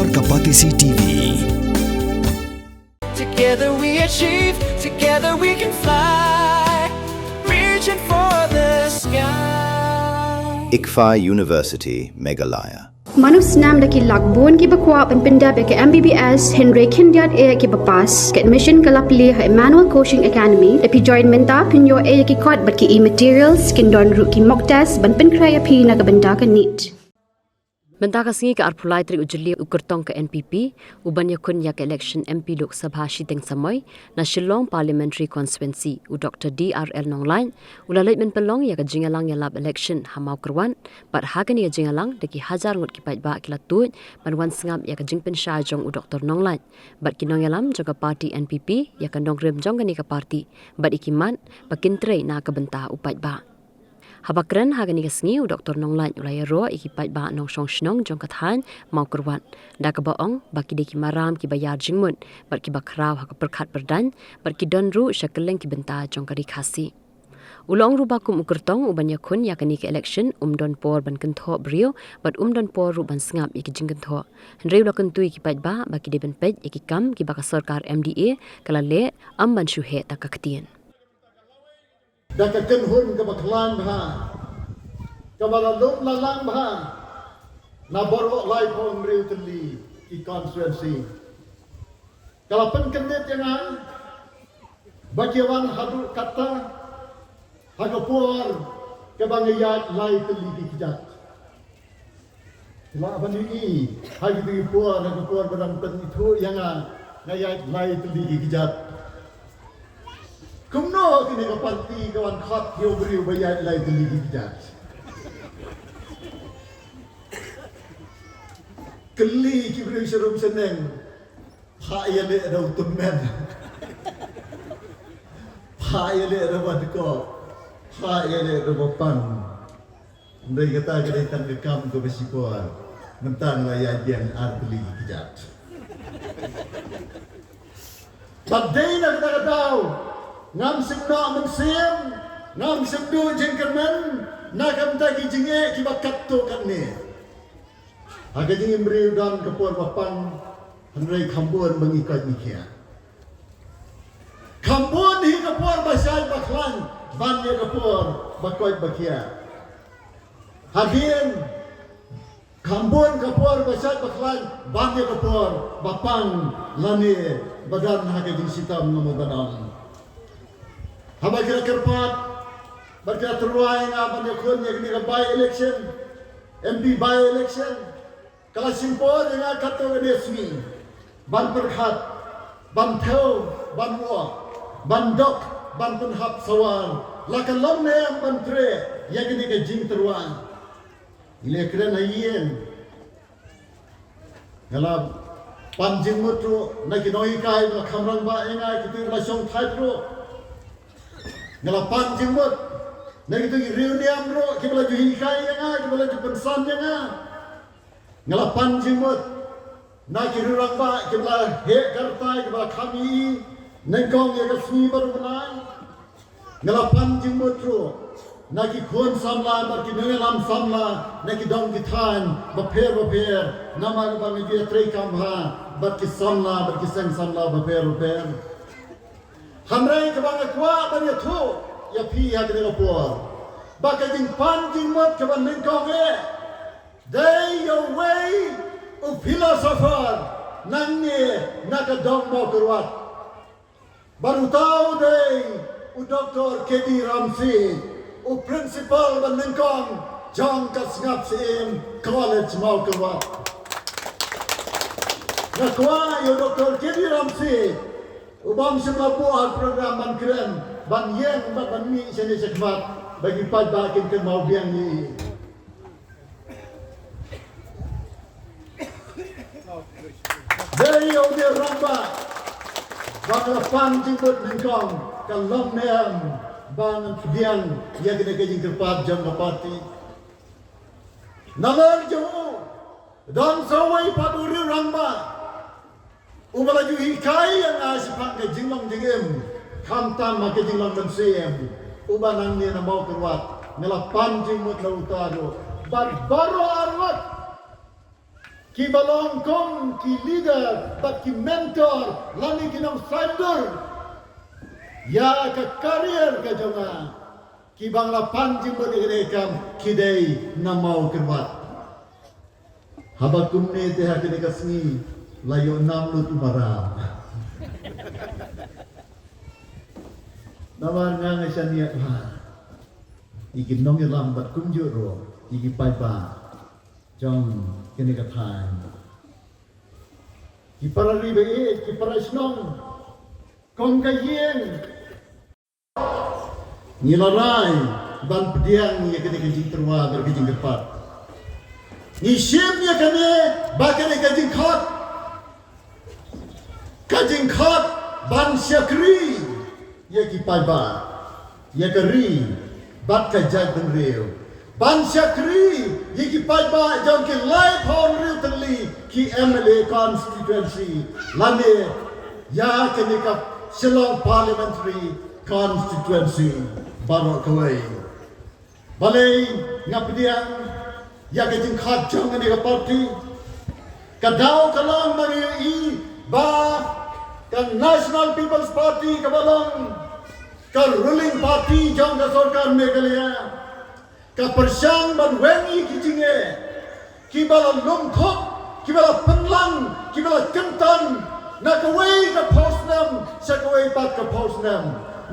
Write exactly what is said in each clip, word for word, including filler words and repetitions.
Ka Batesi T V. Together we achieve, together we can fly, reaching for the sky. ICFAI University, Meghalaya. Mano snam da ki lak bun kiba kwah ban pyndep ïa ka M B B S, hynrei khyndiat eh kiba pass. Ka admission ka la plie ha Emmanuel Coaching Academy. Da phi join mynta phin ïoh eh ïa ki kot bad ki e-materials, kin don ruh ki mock test ban pynkhreh ïa phi na ka bynta ka NEET. Mynta ka sngi ka arphew lai tarik u Jylliew u kyrtong ka N P P, uban ïakhun ïa ka election M P Lok Sabha shiteng samoi na Shillong Parliamentary Constituency, u Doktor D R L Nonglait, u la leit ban pynlong ïa ka jingïalang ïalap election ha Mawkyrwat, bad ha kane ka jingïalang da ki hajar ngut ki paidbah ki la tuid ban wan sngap ïa ka jingpynshai jong u Doktor Nonglait bad ki nongïalam jong ka party N P P ïa ka nongrim jong kane ka party bad ïa ki mat ba kin trei na ka bynta u paidbah. Haba kren ha kane ka sngi, u Doktor Nonglait u la ïaroh ïa ki paidbah nongshong shnong jong ka thaiñ Mawkyrwat da kaba ong ba ki dei ki maram kiba ïar jingmut bad kiba khraw ha ka pyrkhat pyrdaiñ bad ki don ruh sha kylleng ki bynta jong ka Ri Khasi. U la ong ruh ba kum u kyrtong uban ïakhun ïa kane ka election um don por ban kynthoh briew bad um don por ruh ban sngap ïa ki jingkynthoh. Hynrei u la kyntu ïa ki paidbah ba ki dei ban peit ïa ki kam kiba ka sorkar M D A ka la leh, am ban shu heh da ka ktien. Da ka kynhun kaba khlaiñ bha, kaba la lum la lang bha na baroh laiphew hynriew tylli ki constituency, ka la pynkyndit ïa nga ba ki wan haduh katta ha ka por kaba nga ïaid lai tylli ki kjat. Lah ban ïohi ha kito ki por, ha ka por ba dang pynithuh ïa nga, nga ïaid lai tylli ki kjat. Kumno kine ka party ka wan khot ïa u briew ba ïaid lai tylli ki kjat? Kylli ki briew sharum shaneng. Phah ïaleh da u tymmen. Phah ïaleh da ba dkop. Phah ïaleh da ba pang. Hynrei kata ka dei tang ka kam kaba shipor. Mynta nga la ïaid biang ar tylli ki kjat. Bad dei na kata ka daw ngam shym noh mynsiem, ngam shym duh jingkyrmen na ka bynta ki jingeh kiba katto katne. Ha ka jingim briew don ka por ba pang, hynrei kham bun ba ngi koit ngi khiah. Kham bun hi ka por ba shait ba khlaiñ ban ïa ka por ba koit ba khiah. Hadien kham bun ka por ba shait ba khlaiñ ban ïa ka por ba pang lane ba don ha ka jingshitom namar ba don. Haba ki la kyrpad bad ki la tyrwa ïa nga ban ïakhun ïa kane ka by election, M P by election, ka la shim por ïa nga katto katne sngi ban pyrkhat, ban thew, ban wad, ban dok, ban pynhap sawar la ka long ne em ban treh ïa kane ka jingtyrwa. Ngi la kren ha ïing. Nga la pan jingmut ruh na ki nonghikai ba la kham rangbah ïa nga, kito ba la shong thait ruh. Nga la pan jingmut na kito ki riewniam ruh kiba la ju hikai ïa nga, kiba la ju pynsan ïa nga. Nga la pan jingmut na ki riewrangbah kiba la heh ka rta, kiba la kham ïohi nyngkong ïa ka sngi bad u bnai. Nga la pan jingmut ruh na ki khun samla bad ki nongïalam samla na ki dong ki thaiñ bapher bapher, namar ba nga ju ïatrei kam bha bad ki samla bad ki seng samla bapher bapher. Hynrei kaba nga kwah ban ïathuh ïa phi ha kane ka por, ba ka jingpan jingmut kaba nyngkong eh dei ïa uwei u philosopher nangne na ka dong Mawkyrwat. Bad uta u dei u Doktor K D Ramsay, u principal ba nyngkong jong ka Sngap Syiem College Mawkyrwat. Nga kwah ïa u Doktor K D Ramsay, u bym shym la buh ha program ban kren, ban ïeng bad ban mih shane shakhmat ba ki paidbah kin kynmaw biang ïa i. Dei ïa u dei u rangbah ba nga la pan jingmut nyngkong, ka long ne em ba ngan pdiang ïa kane ka jingkyrpad jong ka party. Nalor jong u don sa uwei pat u riew rangbah uba la ju hikai ïa nga shaphang ka jinglong jingim, khamtam ha ka jinglong mynsiem, uba nangne na Mawkyrwat. Nga la pan jingmut na uta ruh bad baroh arngut. Ki ba long kum ki leader bad ki mentor lane ki nongsaindur ïa ka career ka jong nga. Ki ba nga la pan jingmut ïa kane ka kam ki dei na Mawkyrwat. Haba kumne te ha kane ka sngi la ïoh nam lut u Maram. Namar nga nga shaniah bha ïa ki nongïalam bad kumjuh ruh ïa ki paidbah jong kane ka thaiñ. Ki para ri ba ïeit, ki para shnong, kum ka ïing. Ngi la rai ban pdiang ïa kane ka jingtyrwa bad ka jingkyrpad. Ngi shim ïa kane ba kane ka jingkhot, ka jingkhot ban shakri ïa ki paidbah, ïa ka ri bad ka jaitbynriew. Ban shakri ïa ki paidbah jong ki laiphew hynriew tylli ki M L A constituency lane ïa kane ka Shillong Parliamentary Constituency baroh kawei. Balei nga pdiang ïa ka jingkhot jong kane ka party? Ka daw ka long ba ngi ïohi ba ka National People's Party kaba long ka ruling party jong ka sorkar Meghalaya ka pyrshang ban weng ïa ki jingeh ki ba la lum thup, ki ba la pynlang, ki ba la kynton na kawei ka phew snem sha kawei pat ka phew snem,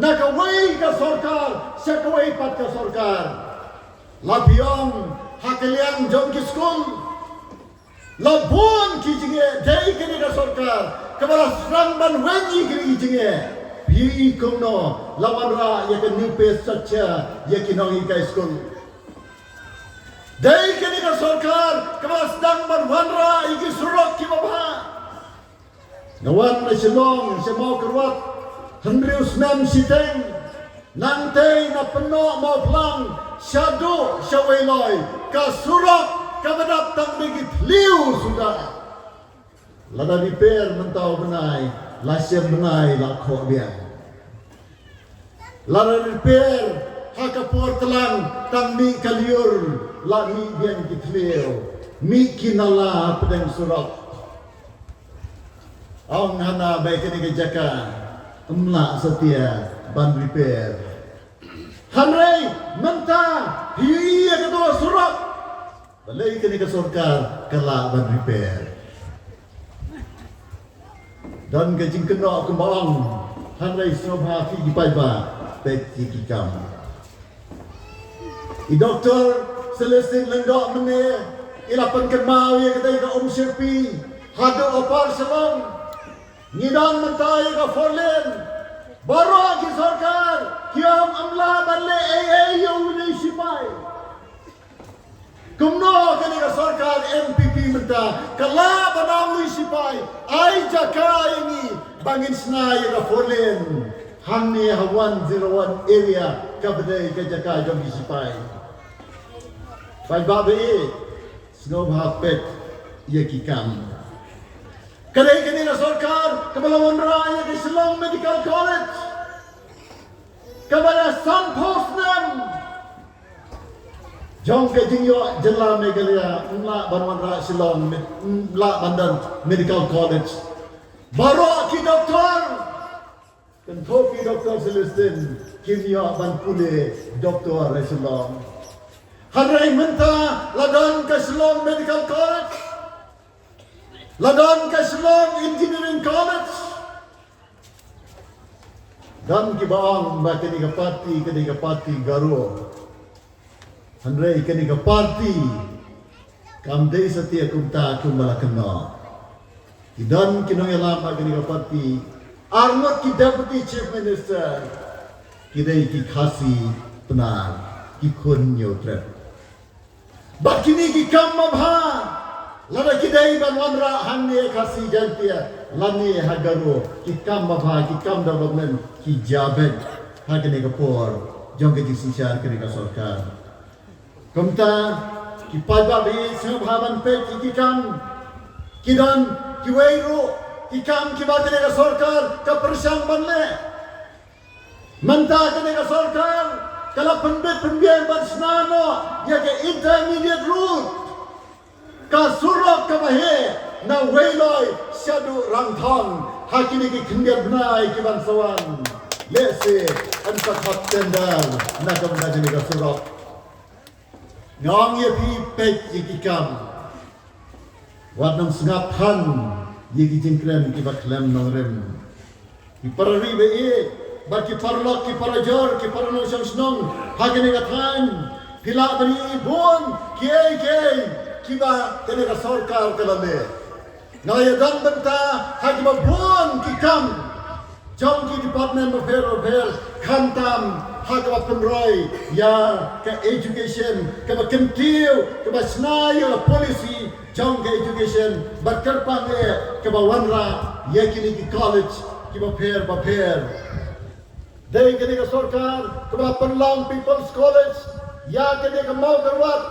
na kawei ka sorkar sha kawei pat ka sorkar. La phi ong ha ka liang jong ki skul la bun ki jingeh, dei kane ka sorkar kaba la sdang ban weng ïa kine ki jingeh. Phi i kumno la wanrah ïa ka new pay structure ïa ki nonghikai skul? Dei kane ka sorkar kaba la sdang ban wanrah ïa ki surok kiba bha. Nga wan na Shillong sha Mawkyrwat hynriew snem shiteng. Nangtei na Pynnoh Mawphlang shaduh sha Weiloi ka surok kaba dap tang da ki thliew suda. Lada repair mynta u bnai, la shem bnai la khoh biang. Lada repair ha ka por tlang tang mih ka lyiur la mih biang ki thliew, mih ki nala hapdeng surok. Ong hana ba ïa kane ka jaka ym lah satia ban repair. Hynrei mynta phi ïohi ïa kato ka surok. Balei kane ka sorkar ka lah ban repair? Don ka jingkynnoh kumba ong, hynrei sngewbha phi ki paidbah peit ïa ki kam. I Doktor Celestine Lyngdoh mynne i la pynkynmaw ïa katei ka Umshyrpi haduh ha par Shillong. Ngi don mynta ïa ka four lane. Baroh ki sorkar ki ong ym lah ban leh ei ei ïa une u shipai. Kumno kane ka sorkar N P P mynta ka lah ban ong ïa u shipai, ai jaka ïa ngi ba ngin shna ïa ka four lane hangne ha one zero one area kaba dei ka jaka jong ki shipai. Paidbah ba ïeit, sngewbha peit ïa ki kam. Ka dei kane ka sorkar kaba la wanrah ïa ka Shillong Medical College kaba la sanphew snem jong ka jingïoh jylla Meghalaya, ym lah ban wanrah Shillong Med-, ym lah ban don Medical College. Baroh ki doktor, kynthup ïa i Doktor Celestine, kim ïoh ban pule doktor ha Shillong. Hynrei mynta la don ka Shillong Medical College, la don ka Shillong Engineering College. Don kiba ong ba kane ka party, kane ka party Garo. Hynrei kane ka party kam dei satia kumta kumba la kynnoh. Ki don ki nongïalam ba kane ka party, ar ngut ki Deputy Chief Minister ki dei ki Khasi Pnar, ki khun Hynñiewtrep. Bad kine ki kam babha, lada ki dei ban wanrah hangne ha Khasi Jaintia lane ha Garo, ki kam babha, ki kam development ki jia beit ha kane ka por jong ka jingsynshar kane ka sorkar. Kumta ki paidbah ba ïeit, sngewbha ban peit ïa ki kam. Ki don kiwei ruh ki kam kiba kane ka sorkar ka pyrshang ban leh. Mynta kane ka sorkar ka la pynbit pynbiang ban shna noh ïa ka intermediate road, ka surok kaba He, na Weiloi shaduh Rangthong, ha kine ki khyndiat bnai ki ban sa wan. Lehse yn sa khot tender na ka bynta kane ka surok. Nga ong ïa phi, peit ïa ki kam. Wat nang sngap than ïa ki jingkren kiba khlem nongrim. Ki para ri ba ïeit, bad ki paralok, ki parajor, ki para nongshong shnong ha kane ka thaiñ, phi lah ban ïohi bun kiei kiei kiba kane ka sorkar ka la leh. Nga la ïadon bynta ha kiba bun ki kam jong ki department bapher bapher, khamtam ha kaba pynroi ïa ka education, kaba kyntiew, kaba shna ïa ka policy jong ka education, bad kyrpang eh kaba wanrah ïa kine ki college kiba pher bapher. Dei kane ka sorkar kaba pynlong People's College ïa kane ka Mawkyrwat.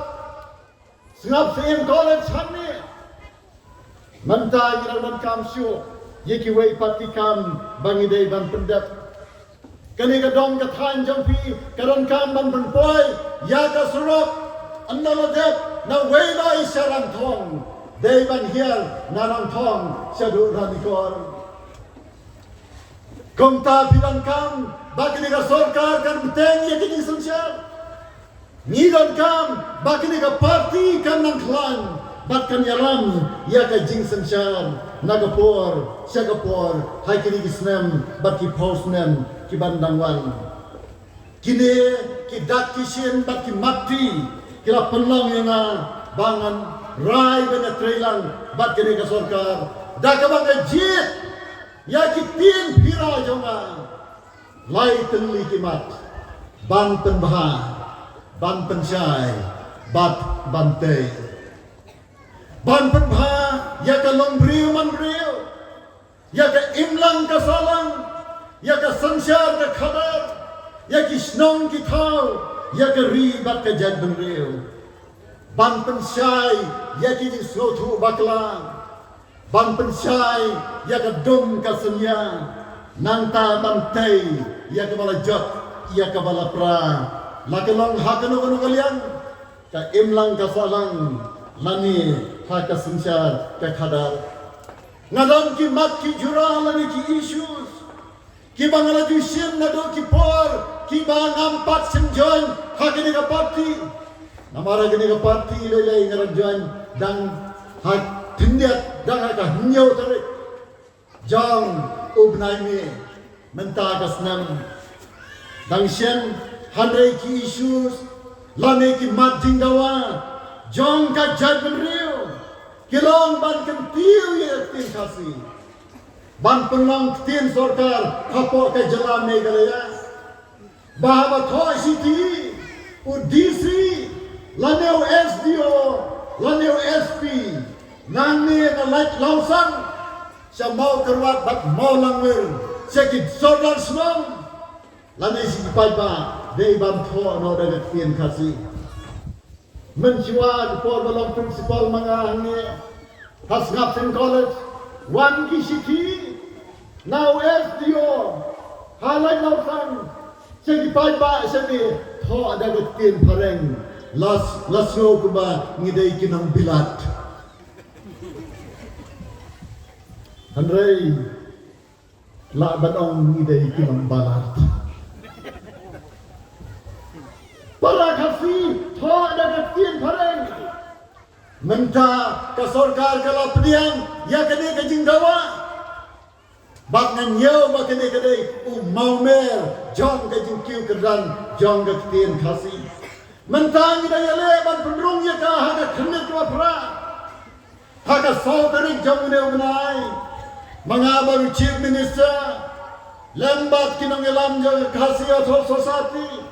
Sngap Syiem College hangne. Mynta ngi dang donkam shuh ïa kiwei pat ki kam ba ngi dei ban pyndep. Kane ka dong ka thaiñ jong phi ka donkam ban pynpoi ïa ka surok, ynda la dep na Weiloi sha Rangthong, dei ban hiar na Rangthong shaduh Ranikor. Kumta phi donkam ba kane ka sorkar kan bteng ïa ka jingsynshar. Ngi donkam ba kane ka parti kan nang khlaiñ bad kan ïalam ïa ka jingsynshar na ka por sha ka por ha kine ki snem bad ki phew snem ki ban dang wan. Kine ki dak ki shin bad ki mat kti ki la pynlong ïa nga ba ngan rai ban ïatreilang bad kane ka sorkar da kaba nga jied ïa ki ktien phira jong nga. Lai tylli ki mat, ban pynbha, ban pynshai, bad ban tei. Ban pynbha ïa ka longbriew manbriew, ïa ka imlang ka sahlang, ïa ka synshar ka khadar, ïa ki shnong ki thaw, ïa ka ri bad ka jaitbynriew. Ban pynshai ïa ki jingsngewthuh bakla, ban pynshai ïa ka dum ka synñia, nangta ban tei ïa kaba la jot, ïa kaba la pra, la ka long ha kano kano ka liang, ka imlang ka sahlang, lane ha ka synshar ka khadar. Nga don ki mat ki jura lane ki issues kiba nga la ju shim naduh ki por kiba ngam pat shim join ha kane ka parti. Namar ha kane ka parti lei lei nga la join dang ha khyndiat, dang ha ka hynñiew tarik jong u bnai May mynta ka snem. Dang shen, hynrei ki issues lane ki mat jingdawa jong ka jaitbynriew ki long ban kyntiew ïa ka ktien Khasi, ban pynlong ktien sorkar hapoh ka jylla Meghalaya. Ba haba thoh shithi, u D C lane u S D O lane u S P nangne na Laitlawsang sha Mawkyrwat bad Mawlangwir, sha ki sordar shnong lane sha ki paidbah, dei ban thoh noh da ka ktien Khasi. Mynshuwa ka por ba long principal ma nga hangne ha Sngap Syiem College, wan ki shithi na u S D O ha Laitlawsang sha ki paidbah shane, thoh da ka ktien Phareng. La, la sngew kumba ngi dei ki nongbilat. Hynrei lah ban ong ngi dei ki nongbalat. Para Khasi, thoh da ka ktien Phareng. Mynta ka sorkar ka la pdiang ïa kane ka jingdawa. Bad nga ñiew ba kane ka dei u mawmer jong ka jingkiew kyrdan jong ka ktien Khasi. Mynta ngi dang ïaleh ban pynrung ïa ka ha ka khyrnit kaba phra. Ha ka saw tarik jong une u bnai, ma nga bad u Chief Minister lem bad ki nongïalam jong ka Khasi Authors Society,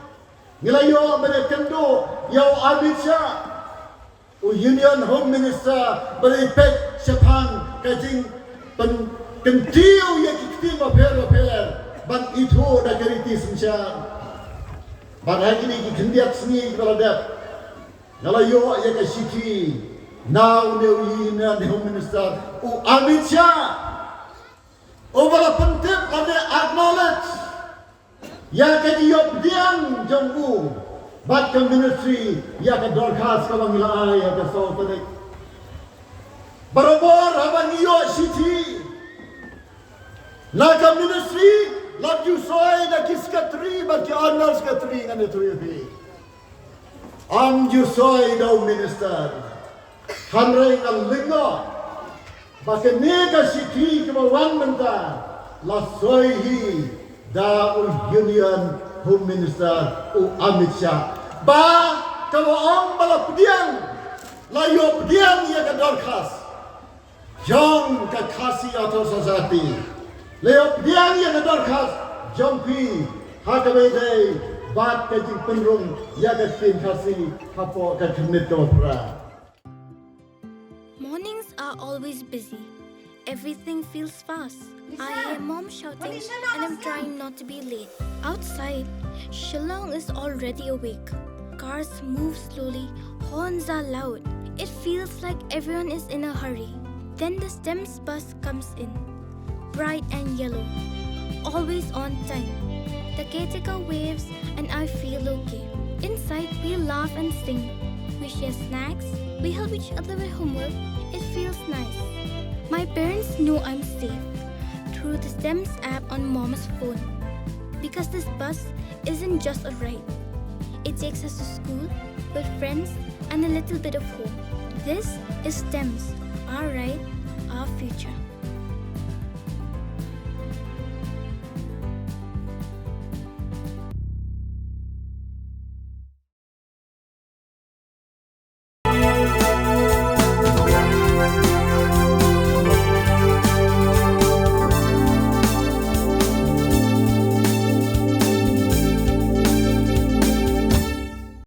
ngi la ïoh ban ïakynduh ïa u Amit Shah, u Union Home Minister, ba dei peit shaphang ka jingpynkyntiew ïa ki ktien bapher bapher ban ithuh da ka riti synshar. Bad ha kine ki khyndiat sngi kiba la dep, nga la ïoh ïa ka shithi na une u Union Home Minister, u Amit Shah, uba la pyntip lane acknowledge ïa ka jingïoh pdiang jong u bad ka ministry ïa ka dorkhas kaba ngi la ai ha ka saw tarik. Ba Ïoh shithi na ka ministry, la ju soi da ki secretary bad ki under secretary, ngan ïathuh ïa phi. Ym ju soi da u minister. Hynrei nga lyngngoh ba kane ka shithi kaba wan mynta la soi hi da u Union Home Minister, u Amit Shah, ba kaba ong ba la pdiang, la ïoh pdiang ïa ka dorkhas jong ka Khasi Authors Society. La ïoh pdiang ïa ka dorkhas jong phi ha kaba ïadei bad ka jingpynrung ïa ka ktien Khasi hapoh ka khyrnit kaba phra. Mornings are always busy. Everything feels fast. I hear mom shouting and I'm trying not to be late. Outside, Shillong is already awake. Cars move slowly, horns are loud. It feels like everyone is in a hurry. Then the STEMS bus comes in. Bright and yellow. Always on time. The caretaker waves and I feel okay. Inside, we laugh and sing. We share snacks. We help each other with homework. It feels nice. My parents know I'm safe through the STEMS app on mom's phone. Because this bus isn't just a ride, it takes us to school, with friends, and a little bit of home. This is STEMS, our ride, our future.